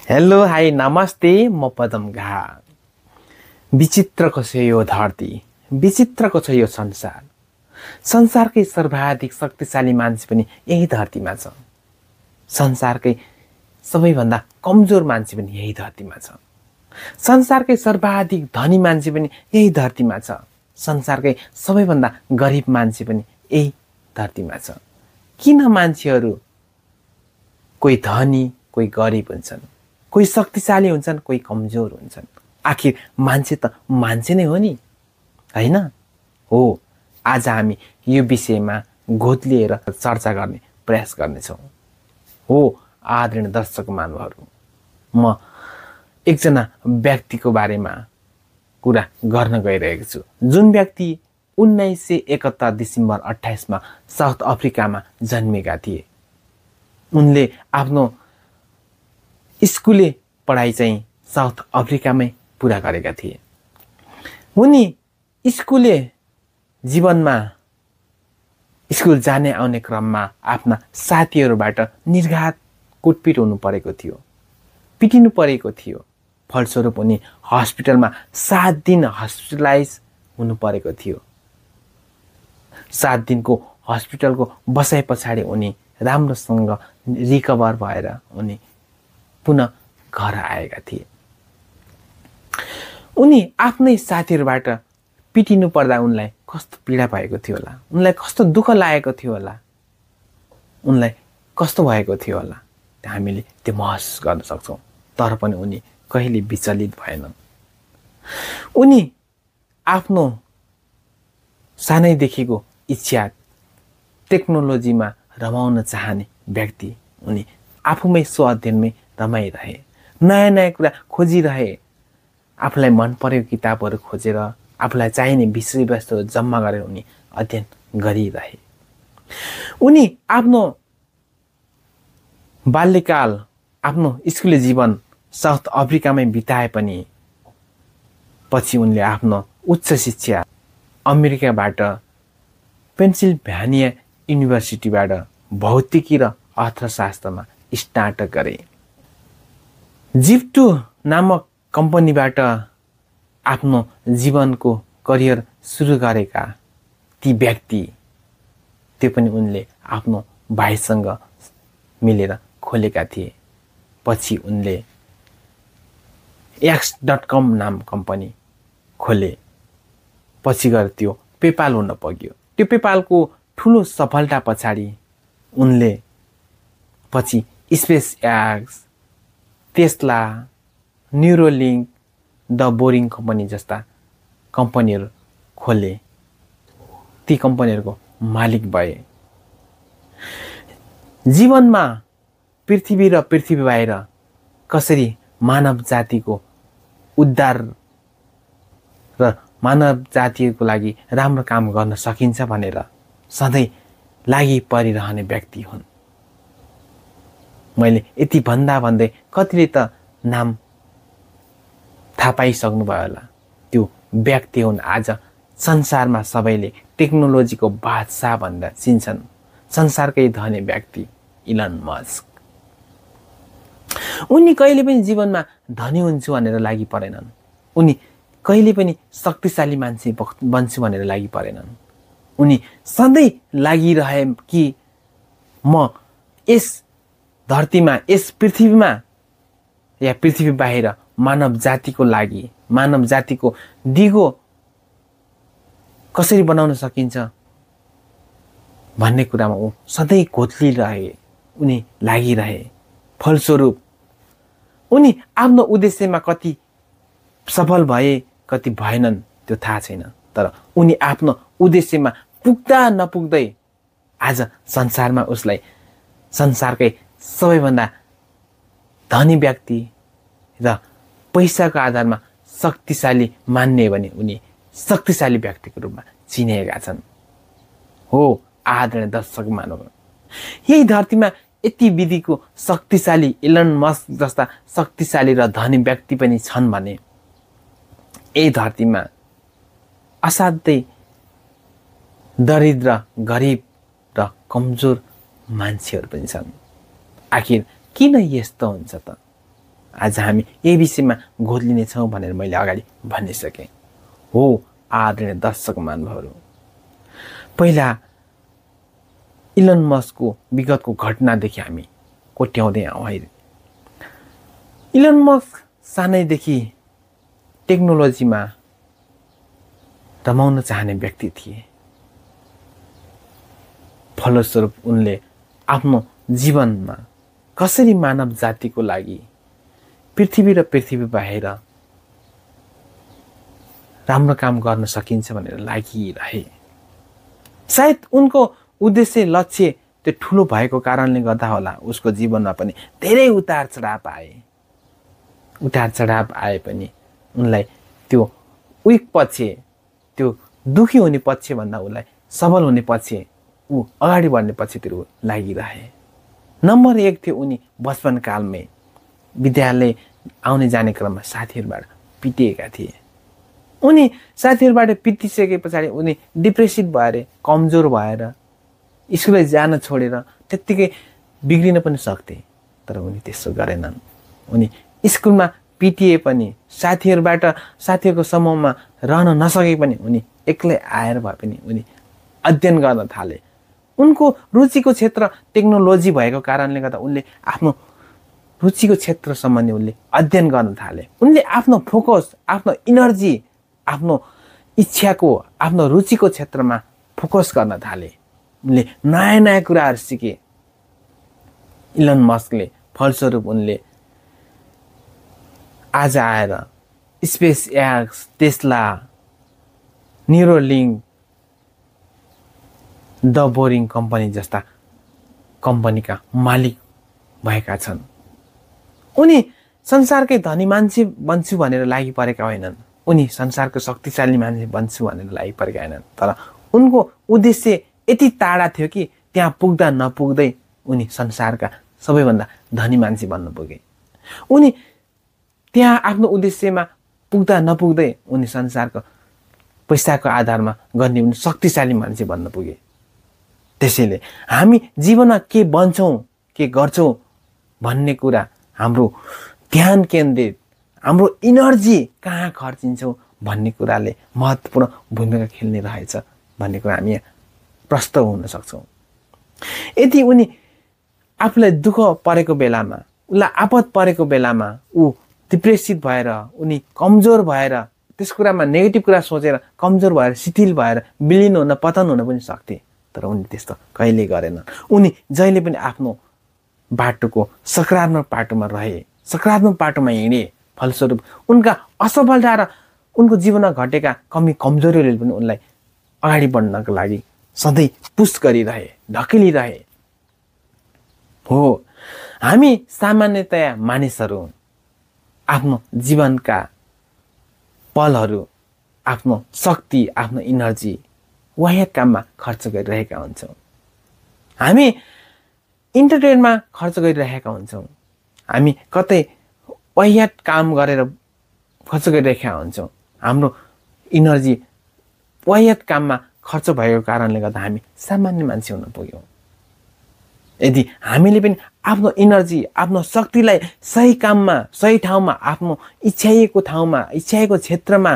Hello hi नमस्ते म पदम घा। विचित्रको छ यो धरती, विचित्रको छ यो संसार। संसारकै सर्वाधिक शक्तिशाली मान्छे पनि यही धरतीमा छ। संसारकै सबैभन्दा कमजोर मान्छे पनि यही धरतीमा छ। संसारकै सर्वाधिक धनी मान्छे पनि यही धरतीमा छ। संसारकै सबैभन्दा गरिब मान्छे पनि यही धरतीमा छ। किन मान्छेहरू कोही धनी कोही गरिब हुन्छन्, कोही शक्तिशाली हुन्छन् कोही कमजोर हुन्छन्? आखिर मान्छे त मान्छे नै हो नि, हैन? हो, आज हामी यो विषयमा गोद लिएर चर्चा गर्ने प्रयास गर्नेछौँ। हो आदरणीय दर्शक महानुभावहरू, म एकजना व्यक्तिको बारेमा कुरा गर्न गइरहेको छु, जुन व्यक्ति 1971 डिसेम्बर 28 साउथ अफ्रिकामा जन्मेका थिए। उनले आफ्नो स्कुले पढाइ चाहिँ साउथ अफ्रिकामै पुरा गरेका थिए। उनी स्कुले जीवनमा स्कुल जाने आउने क्रममा आफ्ना साथीहरूबाट निर्घात कुटपिट हुनु परेको थियो, पिटिनु परेको थियो। फलस्वरूप उनी हस्पिटलमा 7 दिन हस्पिटलाइज हुनु परेको थियो। 7 दिनको हस्पिटलको बसाइ पछाडि उनी राम्रोसँग रिकभर भएर उनी पुनः घर आएका थिए। उनी आफ्नै साथीहरूबाट पिटिनु पर्दा उनलाई कस्तो पीडा भएको थियो होला, उनलाई कस्तो दुःख लागेको थियो होला, उनलाई कस्तो भएको थियो होला, हामीले त्यो महसुस गर्न सक्छौँ। तर पनि उनी कहिले विचलित भएनन्। उनी आफ्नो सानैदेखिको इच्छा टेक्नोलोजीमा रमाउन चाहने व्यक्ति। उनी आफूमै स्वअध्ययनमै रमाइरहे, नयाँ नयाँ कुरा खोजिरहे, आफूलाई मन परेको किताबहरू खोजेर आफूलाई चाहिने विषयवस्तुहरू जम्मा गरेर उनी अध्ययन गरिरहे। उनी आफ्नो बाल्यकाल, आफ्नो स्कुले जीवन साउथ अफ्रिकामै बिताए पनि पछि उनले आफ्नो उच्च शिक्षा अमेरिकाबाट पेन्सिल्भेनिया युनिभर्सिटीबाट भौतिकी र अर्थशास्त्रमा स्नातक गरे। जिप2 नामक कम्पनीबाट आफ्नो जीवनको करियर सुरु गरेका ती व्यक्ति, त्यो पनि उनले आफ्नो भाइसँग मिलेर खोलेका थिए। पछि उनले X.com नाम कम्पनी खोले। पछि गएर त्यो पेपाल हुन पुग्यो। त्यो पेपालको ठुलो सफलता पछाडि उनले पछि SpaceX, Tesla, Neuralink, the Boring company जस्ता कम्पनीहरू खोले। ती कम्पनीहरूको मालिक भए। जीवनमा पृथ्वी र पृथ्वी बाहिर कसरी मानव जातिको उद्धार र मानव जातिको लागि राम्रो काम गर्न सकिन्छ भनेर सधैँ लागि परिरहने व्यक्ति हुन्। मैले यति भन्दै कतिले त नाम थाहा पाइसक्नुभयो होला। त्यो व्यक्ति हुन् आज संसारमा सबैले टेक्नोलोजीको बादशाह भनेर चिन्छन्, संसारकै धनी व्यक्ति इलन मस्क। उनी कहिले पनि जीवनमा धनी हुन्छु भनेर लागि परेनन्। उनी कहिले पनि शक्तिशाली मान्छे बन्छु भनेर लागि परेनन्। उनी सधैँ लागिरहे कि म यस धरतीमा, यस पृथ्वीमा या पृथ्वी बाहिर मानव जातिको लागि, मानव जातिको दिगो कसरी बनाउन सकिन्छ भन्ने कुरामा ऊ सधैँ घोत्लिरहे, उनी लागिरहे। फलस्वरूप उनी आफ्नो उद्देश्यमा कति सफल भए कति भएनन् त्यो थाहा छैन। तर उनी आफ्नो उद्देश्यमा पुग्दा नपुग्दै आज संसारमा उसलाई संसारकै सबैभन्दा धनी व्यक्ति र पैसाको आधारमा शक्तिशाली मान्ने भने उनी शक्तिशाली व्यक्तिको रूपमा चिनेका छन्। हो आदरणीय दर्शक महानुभाव, यही धरतीमा यति विधिको शक्तिशाली इलन मस्क जस्ता शक्तिशाली र धनी व्यक्ति पनि छन् भने यही धरतीमा असाध्यै दरिद्र, गरिब र कमजोर मान्छेहरू पनि छन्। आखिर किन यस्तो हुन्छ त? आज हामी यही विषयमा घोलिनेछौँ भनेर मैले अगाडि भनिसकेँ। हो आदरणीय दर्शक महानुभावहरू, पहिला इलन मस्कको विगतको घटनादेखि हामी कोट्याउँदै आउँ है। इलन मस्क सानैदेखि टेक्नोलोजीमा रमाउन चाहने व्यक्ति थिए। फलस्वरूप उनले आफ्नो जीवनमा कसरी मानव जातिको लागि पृथ्वी र पृथ्वी बाहिर राम्रो काम गर्न सकिन्छ भनेर लागिरहे। सायद उनको उद्देश्य लक्ष्य त्यो ठुलो भएको कारणले गर्दा होला उसको जीवनमा पनि धेरै उतार चढाव आए। उतार चढाव आए पनि उनलाई त्यो विक पक्ष, त्यो दुखी हुने पक्षभन्दा उसलाई सबल हुने पक्ष, ऊ अगाडि बढ्ने पक्षतिर लागिरहे। नम्बर 1 थियो उनी बचपनकालमै विद्यालय आउने जाने क्रममा साथीहरूबाट पिटिएका थिए। उनी साथीहरूबाट पिटिसके पछाडि उनी डिप्रेसिभ भएर, कमजोर भएर स्कुल जान छोडेर त्यत्तिकै बिग्रिन पनि सक्थे। तर उनी त्यसो गरेनन्। उनी स्कुलमा पिटिए पनि, साथीहरूको समूहमा रहन नसके पनि उनी एक्लै आएर भए पनि उनी अध्ययन गर्न थाले। उनको रुचिको क्षेत्र टेक्नोलोजी भएको कारणले गर्दा उनले आफ्नो रुचिको क्षेत्रसम्म नै उनले अध्ययन गर्न थाले। उनले आफ्नो फोकस, आफ्नो इनर्जी, आफ्नो इच्छाको, आफ्नो रुचिको क्षेत्रमा फोकस गर्न थाले। उनले नयाँ नयाँ कुराहरू सिके। इलन मस्कले फलस्वरूप उनले आज आएर SpaceX, Tesla, Neuralink, the Boring company जस्ता कम्पनीका मालिक भएका छन्। उनी संसारकै धनी मान्छे बन्छु भनेर लागि परेका होइनन्। उनी संसारको शक्तिशाली मान्छे बन्छु भनेर लागि परेका होइनन्। तर उनको उद्देश्य यति टाढा थियो कि त्यहाँ पुग्दा नपुग्दै उनी संसारका सबैभन्दा धनी मान्छे बन्न पुगे। उनी त्यहाँ आफ्नो उद्देश्यमा पुग्दा नपुग्दै उनी संसारको पैसाको आधारमा गर्ने उनी शक्तिशाली मान्छे बन्न पुगे। त्यसैले हामी जीवनमा के बन्छौँ, के गर्छौँ भन्ने कुरा, हाम्रो ध्यान केन्द्रित, हाम्रो इनर्जी कहाँ खर्चिन्छौँ भन्ने कुराले महत्त्वपूर्ण भूमिका खेल्ने रहेछ भन्ने कुरा हामी प्रष्ट हुन सक्छौँ। यदि उनी आफूलाई दुःख परेको बेलामा, उसलाई आपद परेको बेलामा ऊ डिप्रेसिभ भएर, उनी कमजोर भएर, त्यस कुरामा नेगेटिभ कुरा सोचेर कमजोर भएर, शिथिल भएर विलिन हुन, पतन हुन पनि सक्थे। तर उनी त्यस्तो कहिल्यै गरेनन्। उनी जहिले पनि आफ्नो बाटोको सकारात्मक बाटोमा रहे, सकारात्मक बाटोमा हिँडे। फलस्वरूप उनका असफलता र उनको जीवनमा घटेका कमी कमजोरीहरूले पनि उनलाई अगाडि बढ्नको लागि सधैँ पुस गरिरहे, ढकेलिरहे। हो, हामी सामान्यतया मानिसहरू आफ्नो जीवनका पलहरू, आफ्नो शक्ति, आफ्नो इनर्जी वाह्य काममा खर्च गरिरहेका हुन्छौँ। हामी इन्टरटेनमा खर्च गरिरहेका हुन्छौँ। हामी कतै वाह्य काम गरेर खर्च गरिरहेका हुन्छौँ। हाम्रो इनर्जी वाह्य काममा खर्च भएको कारणले गर्दा हामी सामान्य मान्छे हुन पुग्यौँ। यदि हामीले पनि आफ्नो इनर्जी, आफ्नो शक्तिलाई सही काममा, सही ठाउँमा, आफ्नो इच्छाएको ठाउँमा, इच्छाएको क्षेत्रमा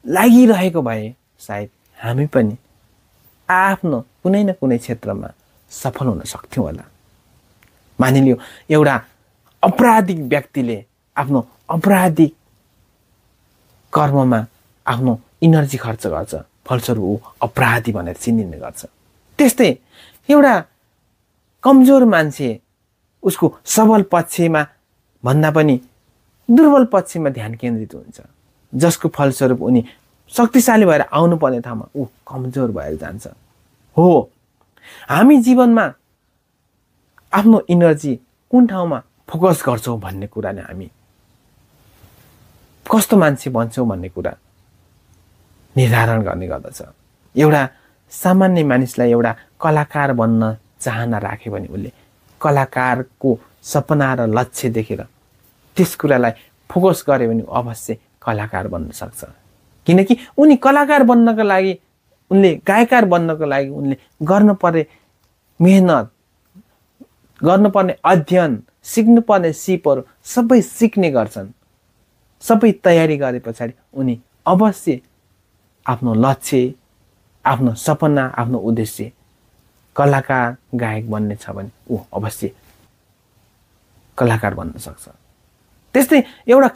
लागिरहेको भए सायद हामी पनि आफ्नो कुनै न कुनै क्षेत्रमा सफल हुन सक्थ्यौँ होला। मानिलियो एउटा अपराधिक व्यक्तिले आफ्नो अपराधिक कर्ममा आफ्नो इनर्जी खर्च गर्छ, फलस्वरूप ऊ अपराधी भनेर चिनिने गर्छ। त्यस्तै एउटा कमजोर मान्छे उसको सबल पक्षमा भन्दा पनि दुर्बल पक्षमा ध्यान केन्द्रित हुन्छ, जसको फलस्वरूप उनी शक्तिशाली भएर आउनुपर्ने ठाउँमा ऊ कमजोर भएर जान्छ। हो, हामी जीवनमा आफ्नो इनर्जी कुन ठाउँमा फोकस गर्छौँ भन्ने कुराले हामी कस्तो मान्छे बन्छौँ भन्ने कुरा निर्धारण गर्ने गर्दछ। एउटा सामान्य मानिसलाई एउटा कलाकार बन्न चाहना राख्यो भने उसले कलाकारको सपना र लक्ष्य देखेर त्यस कुरालाई फोकस गर्यो भने अवश्य कलाकार बन्न सक्छ। किनकि उनी कलाकार बन्नको लागि, उनले गायककार बन्नको लागि उनले गर्नुपर्ने मेहनत, गर्नुपर्ने अध्ययन, सिक्नुपर्ने सिपहरू सबै सिक्ने गर्छन्। सबै तयारी गरे पछाडि उनी अवश्य आफ्नो लक्ष्य, आफ्नो सपना, आफ्नो उद्देश्य कलाकार गायक बन्ने छ भने ऊ अवश्य कलाकार बन्न सक्छ। त्यस्तै एउटा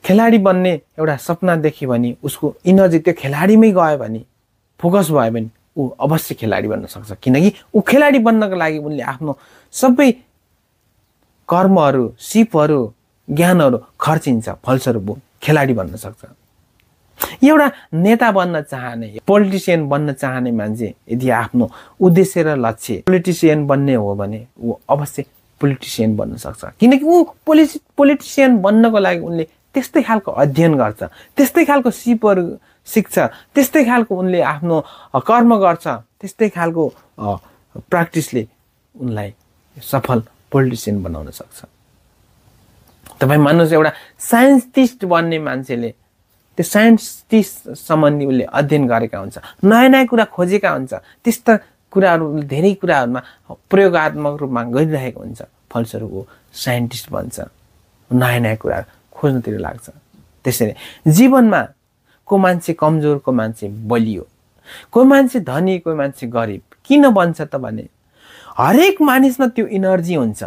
खेलाडी बन्ने एउटा सपना देख्यो भने उसको इनर्जी त्यो खेलाडीमै गयो भने, फोकस भयो भने ऊ अवश्य खेलाडी बन्न सक्छ। किनकि ऊ खेलाडी बन्नको लागि उनले आफ्नो सबै कर्महरू, सिपहरू, ज्ञानहरू खर्चिन्छ, फलस्वरूप ऊ खेलाडी बन्न सक्छ। एउटा नेता बन्न चाहने, पोलिटिसियन बन्न चाहने मान्छे यदि आफ्नो उद्देश्य र लक्ष्य पोलिटिसियन बन्ने हो भने ऊ अवश्य पोलिटिसियन बन्न सक्छ। किनकि ऊ पोलिटिसियन बन्नको लागि उनले त्यस्तै खालको अध्ययन गर्छ, त्यस्तै खालको सिपहरू सिक्छ, त्यस्तै खालको उनले आफ्नो कर्म गर्छ, त्यस्तै खालको प्र्याक्टिसले उनलाई सफल पोलिटिसियन बनाउन सक्छ। तपाईँ मान्नुहोस् एउटा साइन्टिस्ट बन्ने मान्छेले त्यो साइन्टिस्ट सम्बन्धी उसले अध्ययन गरेका हुन्छ, नयाँ नयाँ कुरा खोजेका हुन्छ, त्यस्ता कुराहरू धेरै कुराहरूमा प्रयोगात्मक रूपमा गरिरहेको हुन्छ, फलस्वरूप ऊ साइन्टिस्ट बन्छ, नयाँ नयाँ कुराहरू खोज्नतिर लाग्छ। त्यसैले जीवनमा को मान्छे कमजोर, को मान्छे बलियो, कोही मान्छे धनी, कोही मान्छे गरिब किन बन्छ त भने हरेक मानिसमा त्यो इनर्जी हुन्छ,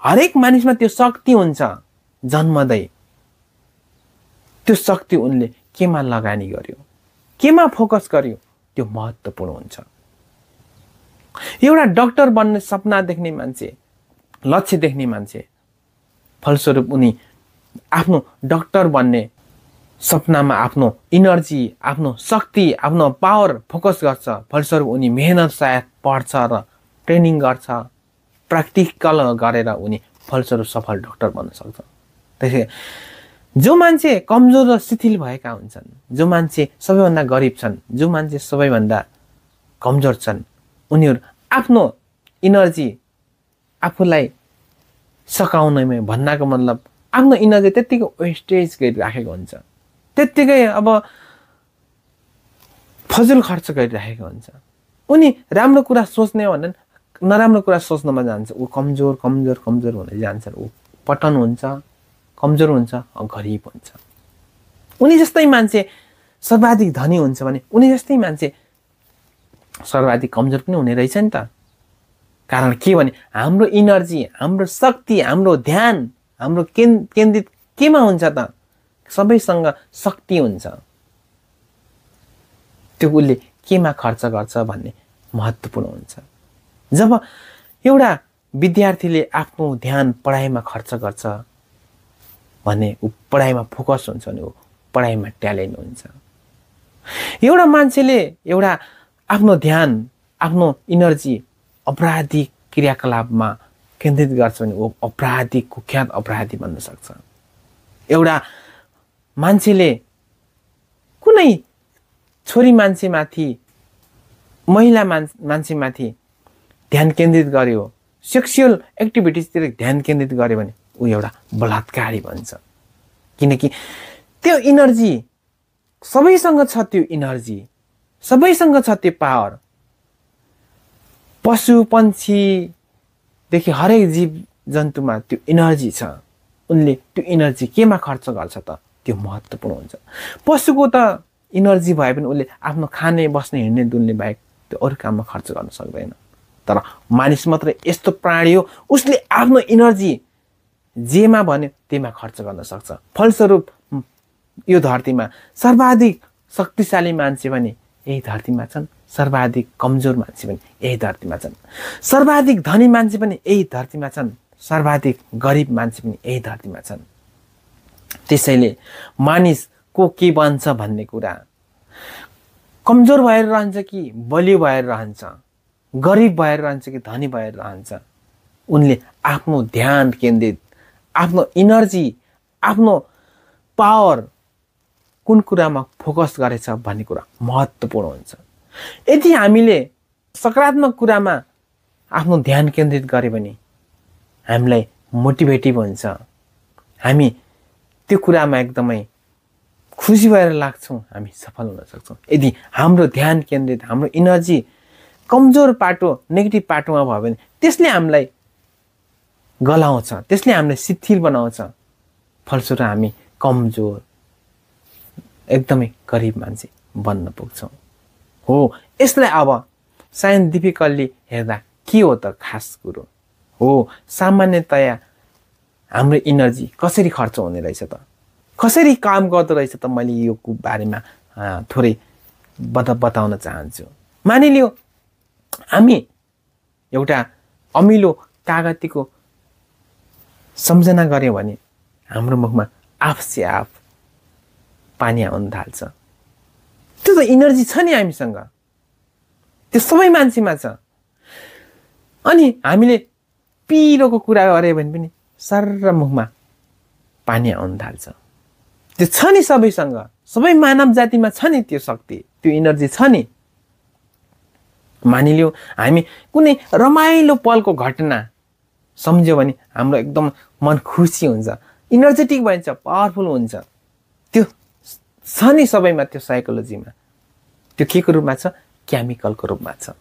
हरेक मानिसमा त्यो शक्ति हुन्छ। जन्मदै त्यो शक्ति उनले केमा लगानी गर्यो, केमा फोकस गर्यो, त्यो महत्त्वपूर्ण हुन्छ। एउटा डाक्टर बन्ने सपना देख्ने मान्छे, लक्ष्य देख्ने मान्छे, फलस्वरूप उनी आफ्नो डाक्टर बन्ने सपनामा आफ्नो इनर्जी, आफ्नो शक्ति, आफ्नो पावर फोकस गर्छ। फलस्वरूप उनी मेहनत साथ पढ्छ र ट्रेनिङ गर्छ, प्र्याक्टिकल गरेर उनी फलस्वरूप सफल डाक्टर बन्न सक्छ। त्यसै जो मान्छे कमजोर र शिथिल भएका हुन्छन्, जो मान्छे सबैभन्दा गरिब छन्, जो मान्छे सबैभन्दा कमजोर छन्, उनीहरू आफ्नो इनर्जी आफूलाई सकाउनमै, भन्नाको मतलब आफ्नो इनर्जी त्यत्तिकै वेस्टेज गरिराखेको हुन्छ, त्यत्तिकै अब फजुल खर्च गरिराखेको हुन्छ। उनी राम्रो कुरा सोच्ने भने नराम्रो कुरा सोच्नमा जान्छ, ऊ कमजोर कमजोर कमजोर हुँदै जान्छ, ऊ पतन हुन्छ, कमजोर हुन्छ, गरिब हुन्छ। उनी जस्तै मान्छे सर्वाधिक धनी हुन्छ भने उनी जस्तै मान्छे सर्वाधिक कमजोर पनि हुने रहेछ नि त। कारण के भने हाम्रो इनर्जी, हाम्रो शक्ति, हाम्रो ध्यान, हाम्रो केन्द्रित केमा हुन्छ त? सबैसँग शक्ति हुन्छ, त्यो उसले केमा खर्च गर्छ भन्ने महत्त्वपूर्ण हुन्छ। जब एउटा विद्यार्थीले आफ्नो ध्यान पढाइमा खर्च गर्छ भने ऊ पढाइमा फोकस हुन्छ भने ऊ पढाइमा ट्यालेन्ट हुन्छ। एउटा मान्छेले एउटा आफ्नो ध्यान, आफ्नो इनर्जी अपराधिक क्रियाकलापमा केन्द्रित गर्छ भने ऊ अपराधी, कुख्यात अपराधी बन्न सक्छ। एउटा मान्छेले कुनै छोरी मान्छेमाथि, महिला मान्छेमाथि ध्यान केन्द्रित गर्यो, सेक्सुअल एक्टिभिटिजतिर ध्यान केन्द्रित गर्यो भने ऊ एउटा बलात्कारी बन्छ। किनकि त्यो इनर्जी सबैसँग छ, त्यो इनर्जी सबैसँग छ, त्यो पावर। पशु पन्छीदेखि हरेक जीव जन्तुमा त्यो इनर्जी छ। उनले त्यो इनर्जी केमा खर्च गर्छ त? त्यो महत्त्वपूर्ण हुन्छ। पशुको त इनर्जी भए पनि उसले आफ्नो खाने, बस्ने, हिँड्ने, डुल्ने बाहेक त्यो अरू काममा खर्च गर्न सक्दैन। तर मानिस मात्र यस्तो प्राणी हो, उसले आफ्नो इनर्जी जेमा भन्यो त्यहीमा खर्च गर्न सक्छ। फलस्वरूप यो धरतीमा सर्वाधिक शक्तिशाली मान्छे पनि यही धरतीमा छन्, सर्वाधिक कमजोर मान्छे पनि यही धरतीमा छन्, सर्वाधिक धनी मान्छे पनि यही धरतीमा छन्, सर्वाधिक गरिब मान्छे पनि यही धरतीमा छन्। त्यसैले मानिस को के बन्छ भन्ने कुरा कमजोर भएर रहन्छ कि बलियो भएर रहन्छ, गरिब भएर रहन्छ कि धनी भएर रहन्छ, उनले आफ्नो ध्यान केन्द्रित, आफ्नो इनर्जी, आफ्नो पावर कुन कुरामा फोकस गरेछ भन्ने कुरा महत्त्वपूर्ण हुन्छ। यदि हामीले सकारात्मक कुरामा आफ्नो ध्यान केन्द्रित गर्यो भने हामीलाई मोटिभेटिभ हुन्छ, हामी त्यो कुरामा एकदमै खुसी भएर लाग्छौँ, हामी सफल हुन सक्छौँ। यदि हाम्रो ध्यान केन्द्रित, हाम्रो इनर्जी कमजोर पाटो, नेगेटिभ पाटोमा भयो भने त्यसले हामीलाई गलाउँछ, त्यसले हामीलाई शिथिल बनाउँछ। फलस्वरूप हामी कमजोर, एकदमै गरिब मान्छे बन्न पुग्छौँ। हो, यसलाई अब साइन्टिफिकल्ली हेर्दा के हो त खास कुरो? हो, सामान्यतया हाम्रो इनर्जी कसरी खर्च हुने रहेछ त, कसरी काम गर्दो रहेछ त, मैले यो बारेमा थोरै बताउन चाहन्छु। मानिलियो हामी एउटा अमिलो कागतीको सम्झना गऱ्यौँ भने हाम्रो मुखमा आफसे आफ पानी आउन थाल्छ। त्यो त इनर्जी छ नि हामीसँग, त्यो सबै मान्छेमा छ। अनि हामीले पिरोको कुरा गऱ्यो भने पनि सर्र मुखमा पानी आउन थाल्छ। त्यो छ नि सबैसँग, सबै मानव जातिमा छ नि त्यो शक्ति, त्यो इनर्जी छ नि। मानिलियो हामी कुनै रमाइलो पलको घटना सम्झ्यो भने हाम्रो एकदम मन खुसी हुन्छ, इनर्जेटिक भइन्छ, पावरफुल हुन्छ। त्यो छ नि सबैमा, त्यो साइकोलोजीमा। त्यो के को रूपमा छ? केमिकलको रूपमा छ।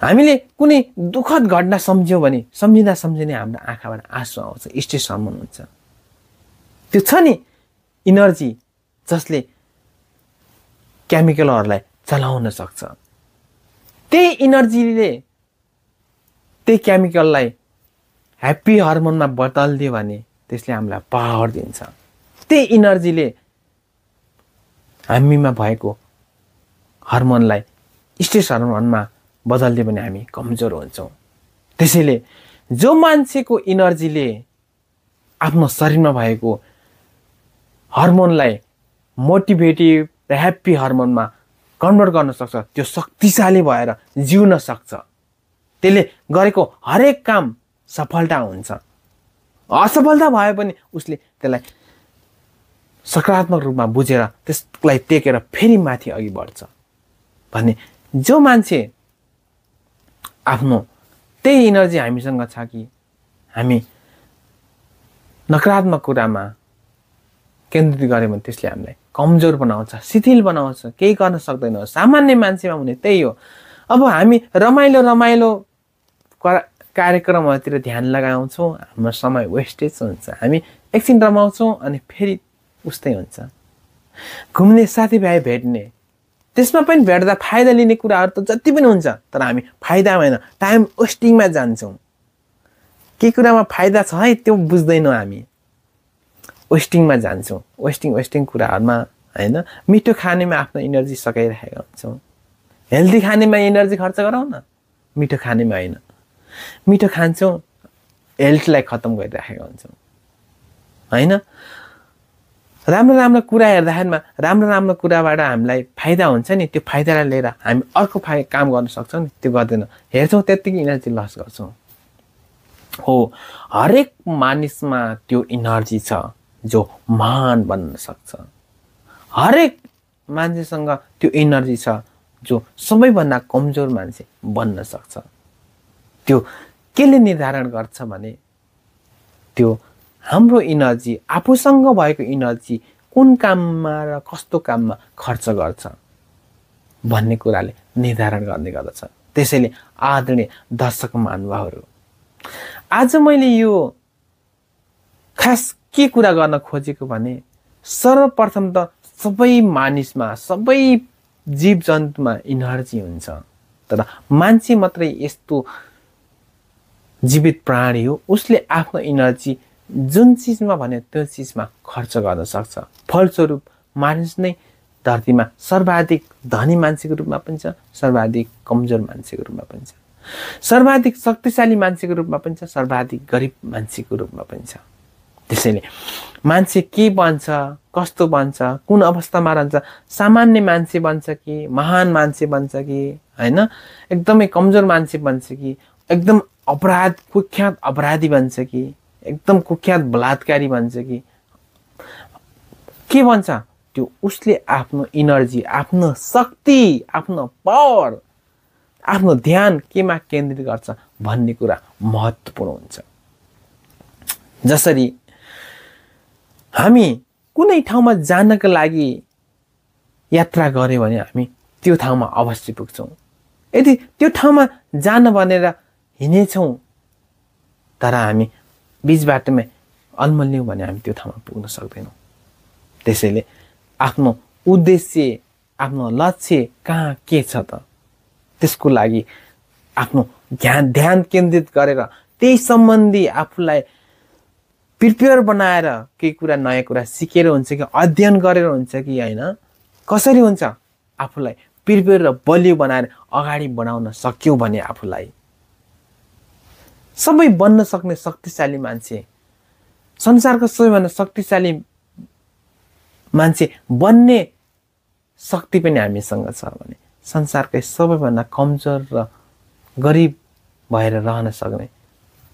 हामीले कुनै दुःखद घटना सम्झ्यौँ भने सम्झिँदा हाम्रो आँखाबाट आँसु आउँछ, स्ट्रेस हार्मोन हुन्छ। त्यो छ नि इनर्जी, जसले केमिकलहरूलाई चलाउन सक्छ। त्यही इनर्जीले त्यही केमिकललाई ह्याप्पी हर्मोनमा बदलिदियो भने त्यसले हामीलाई पावर दिन्छ। त्यही इनर्जीले हामीमा भएको हर्मोनलाई स्ट्रेस हर्मोनमा बदलिदियो भने हामी कमजोर हुन्छौँ। त्यसैले जो मान्छेको इनर्जीले आफ्नो शरीरमा भएको हर्मोनलाई मोटिभेटिभ र ह्याप्पी हर्मोनमा कन्भर्ट गर्न सक्छ, त्यो शक्तिशाली भएर जिउन सक्छ। त्यसले गरेको हरेक काम सफलता हुन्छ। असफलता भए पनि उसले त्यसलाई सकारात्मक रूपमा बुझेर त्यसलाई टेकेर फेरि माथि अघि बढ्छ। भने जो मान्छे आफ्नो त्यही इनर्जी हामीसँग छ कि हामी नकारात्मक कुरामा केन्द्रित गऱ्यौँ भने त्यसले हामीलाई कमजोर बनाउँछ, शिथिल बनाउँछ, केही गर्न सक्दैन। सामान्य मान्छेमा हुने त्यही हो। अब हामी रमाइलो रमाइलो कार्यक्रमहरूतिर ध्यान लगाउँछौँ, हाम्रो समय वेस्टेज हुन्छ। हामी एकछिन रमाउँछौँ अनि फेरि उस्तै हुन्छ। घुम्ने साथीभाइ भेट्ने, त्यसमा पनि भेट्दा फाइदा लिने कुराहरू त जति पनि हुन्छ, तर हामी फाइदा होइन टाइम वेस्टिङमा जान्छौँ। के कुरामा फाइदा छ है त्यो बुझ्दैनौँ, हामी वेस्टिङमा जान्छौँ। वेस्टिङ कुराहरूमा होइन। मिठो खानेमा आफ्नो इनर्जी सकाइरहेका हुन्छौँ। हेल्दी खानेमा इनर्जी खर्च गरौँ न, मिठो खानेमा होइन। मिठो खान्छौँ, हेल्थलाई खत्तम गरिराखेका हुन्छौँ होइन। राम्रो कुरा हेर्दाखेरिमा राम्रो कुराबाट हामीलाई फाइदा हुन्छ नि, त्यो फाइदालाई लिएर हामी अर्को काम गर्न सक्छौँ नि, त्यो गर्दैनौँ। हेर्छौँ त्यत्तिकै इनर्जी लस गर्छौँ। हो, हरेक मानिसमा त्यो इनर्जी छ जो महान बन्न सक्छ। हरेक मान्छेसँग त्यो इनर्जी छ जो सबैभन्दा कमजोर मान्छे बन्न सक्छ। त्यो केले निर्धारण गर्छ भने त्यो हाम्रो इनर्जी, आफूसँग भएको इनर्जी कुन काममा र कस्तो काममा खर्च गर्छ भन्ने कुराले निर्धारण गर्ने गर्दछ। त्यसैले आदरणीय दर्शक महानुभावहरू, आज मैले यो खास के कुरा गर्न खोजेको भने सर्वप्रथम त सबै मानिसमा, सबै जीव जन्तुमा इनर्जी हुन्छ। तर मान्छे मात्रै यस्तो जीवित प्राणी हो, उसले आफ्नो इनर्जी जुन चिजमा भन्यो त्यो चिजमा खर्च गर्न सक्छ। फलस्वरूप मानिस नै धरतीमा सर्वाधिक धनी मान्छेको रूपमा पनि छ, सर्वाधिक कमजोर मान्छेको रूपमा पनि छ, सर्वाधिक शक्तिशाली मान्छेको रूपमा पनि छ, सर्वाधिक गरिब मान्छेको रूपमा पनि छ। त्यसैले मान्छे के बन्छ, कस्तो बन्छ, कुन अवस्थामा रहन्छ, सामान्य मान्छे बन्छ कि महान मान्छे बन्छ कि होइन, एकदमै कमजोर मान्छे बन्छ कि एकदम कुख्यात अपराधी बन्छ कि एकदम कुख्यात बलात्कारी बन्छ कि के बन्छ, त्यो उसले आफ्नो इनर्जी, आफ्नो शक्ति, आफ्नो पावर, आफ्नो ध्यान केमा केन्द्रित गर्छ भन्ने कुरा महत्त्वपूर्ण हुन्छ। जसरी हामी कुनै ठाउँमा जानका लागि यात्रा गर्यो भने हामी त्यो ठाउँमा अवश्य पुग्छौँ। यदि त्यो ठाउँमा जान भनेर हिँडेछौँ तर हामी बीच बाटोमा अल्मलियौँ भने हामी त्यो ठाउँमा पुग्न सक्दैनौँ। त्यसैले आफ्नो उद्देश्य आफ्नो लक्ष्य कहाँ के छ त त्यसको लागि आफ्नो ध्यान केन्द्रित गरेर त्यही सम्बन्धी आफूलाई प्रिपेयर बनाएर केही कुरा नयाँ कुरा सिकेर हुन्छ कि अध्ययन गरेर हुन्छ कि होइन कसरी हुन्छ आफूलाई प्रिपेयर र बलियो बनाएर अगाडि बढाउन सक्यौ भने आफूलाई सबै बन्न सक्ने शक्तिशाली मान्छे संसारको सबैभन्दा शक्तिशाली मान्छे बन्ने शक्ति पनि हामीसँग छ भने संसारकै सबैभन्दा कमजोर र गरिब भएर रहन सक्ने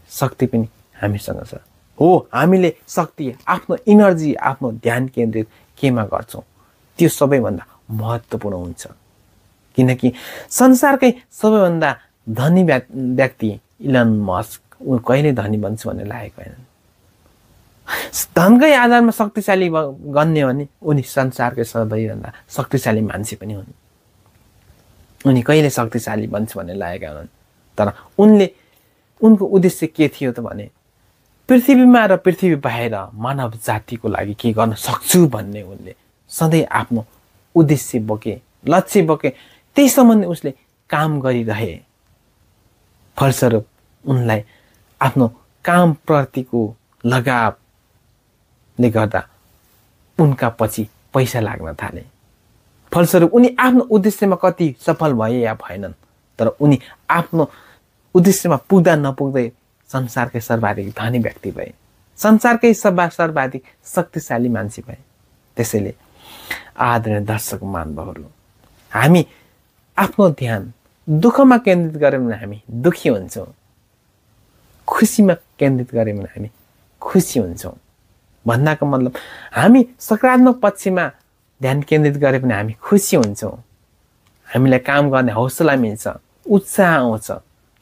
शक्ति पनि हामीसँग छ। हो हामीले शक्ति आफ्नो इनर्जी आफ्नो ध्यान केन्द्रित केमा गर्छौँ त्यो सबैभन्दा महत्त्वपूर्ण हुन्छ। किनकि संसारकै सबैभन्दा धनी व्यक्ति इलन मस्क ऊ कहिले धनी बन्छु भन्ने लागेको होइन। धनकै आधारमा शक्तिशाली गन्ने भने उनी संसारकै सबैभन्दा शक्तिशाली मान्छे पनि हुन्। उनी कहिले शक्तिशाली बन्छु भन्ने लागेका हुन्। तर उनको उद्देश्य के थियो त भने पृथ्वीमा र पृथ्वी बाहिर मानव जातिको लागि के गर्न सक्छु भन्ने उनले सधैँ आफ्नो उद्देश्य बोके लक्ष्य बोके त्यही सम्बन्धी उसले काम गरिरहे। फलस्वरूप उनलाई आफ्नो कामप्रतिको लगावले गर्दा उनका पछि पैसा लाग्न थाले। फलस्वरूप उनी आफ्नो उद्देश्यमा कति सफल भए या भएनन् तर उनी आफ्नो उद्देश्यमा पुग्दा नपुग्दै संसारकै सर्वाधिक धनी व्यक्ति भए संसारकै सर्वाधिक शक्तिशाली मान्छे भए। त्यसैले आदरणीय दर्शक महानुभावहरू हामी आफ्नो ध्यान दुःखमा केन्द्रित गर्यौँ भने हामी दुःखी हुन्छौँ खुसीमा केन्द्रित गर्यौँ भने हामी खुसी हुन्छौँ। भन्दाको मतलब हामी सकारात्मक पक्षमा ध्यान केन्द्रित गऱ्यो भने हामी खुसी हुन्छौँ हामीलाई काम गर्ने हौसला मिल्छ उत्साह आउँछ।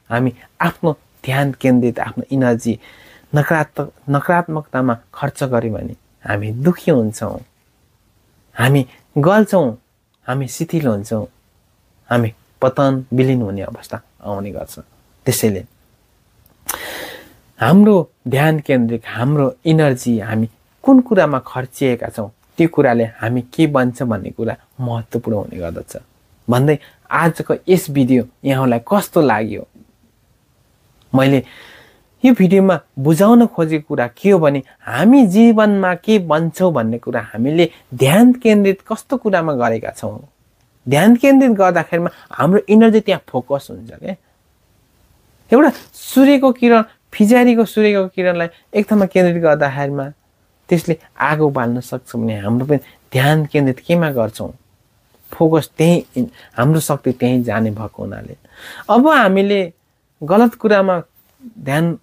हामी आफ्नो ध्यान केन्द्रित आफ्नो इनर्जी नकारात्मकतामा खर्च गऱ्यौँ भने हामी दुःखी हुन्छौँ हामी गल्छौँ हामी शिथिल हुन्छौँ हामी पतन विलीन हुने अवस्था आउने गर्छ। त्यसैले हाम्रो ध्यान केन्द्रित हाम्रो इनर्जी हामी कुन कुरामा खर्चिएका छौँ त्यो कुराले हामी के बन्छ भन्ने कुरा महत्त्वपूर्ण हुने गर्दछ। भन्दै आजको यस भिडियो यहाँलाई कस्तो लाग्यो मैले यो भिडियोमा बुझाउन खोजेको कुरा के हो भने हामी जीवनमा के बन्छौँ भन्ने कुरा हामीले ध्यान केन्द्रित कस्तो कुरामा गरेका छौँ। ध्यान केन्द्रित गर्दाखेरिमा हाम्रो इनर्जी त्यहाँ फोकस हुन्छ क्या। एउटा सूर्यको किरण फिजारीको सूर्यको किरणलाई एक ठाउँमा केन्द्रित गर्दाखेरिमा त्यसले आगो बाल्न सक्छ भने हाम्रो पनि ध्यान केन्द्रित केमा गर्छौँ फोकस त्यही हाम्रो शक्ति त्यही जाने भएको हुनाले अब हामीले गलत कुरामा ध्यान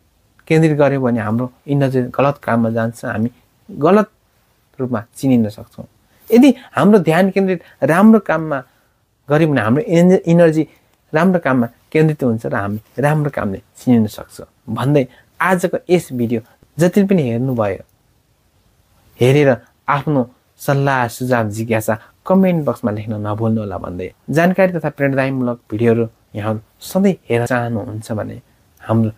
केन्द्रित गर्यौँ भने हाम्रो इनर्जी गलत काममा जान्छ हामी गलत रूपमा चिनिन सक्छौँ। यदि हाम्रो ध्यान केन्द्रित राम्रो काममा गऱ्यौँ भने हाम्रो इनर्जी राम्रो काममा केन्द्रित हुन्छ र हामी राम्रो कामले चिनिन सक्छ। भन्दै आजको यस भिडियो जति पनि हेर्नुभयो हेरेर आफ्नो सल्लाह सुझाव जिज्ञासा कमेन्ट बक्समा लेख्न नभुल्नुहोला भन्दै जानकारी तथा प्रेरणादायीमूलक भिडियोहरू यहाँहरू सधैँ हेर्न चाहनुहुन्छ भने हाम्रो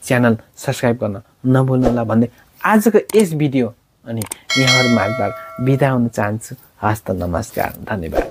च्यानल सब्सक्राइब गर्न नभुल्नुहोला भन्दै आजको यस भिडियो अनि यहाँहरू मार्गबाट बिदा हुन चाहन्छु। हस्त नमस्कार धन्यवाद।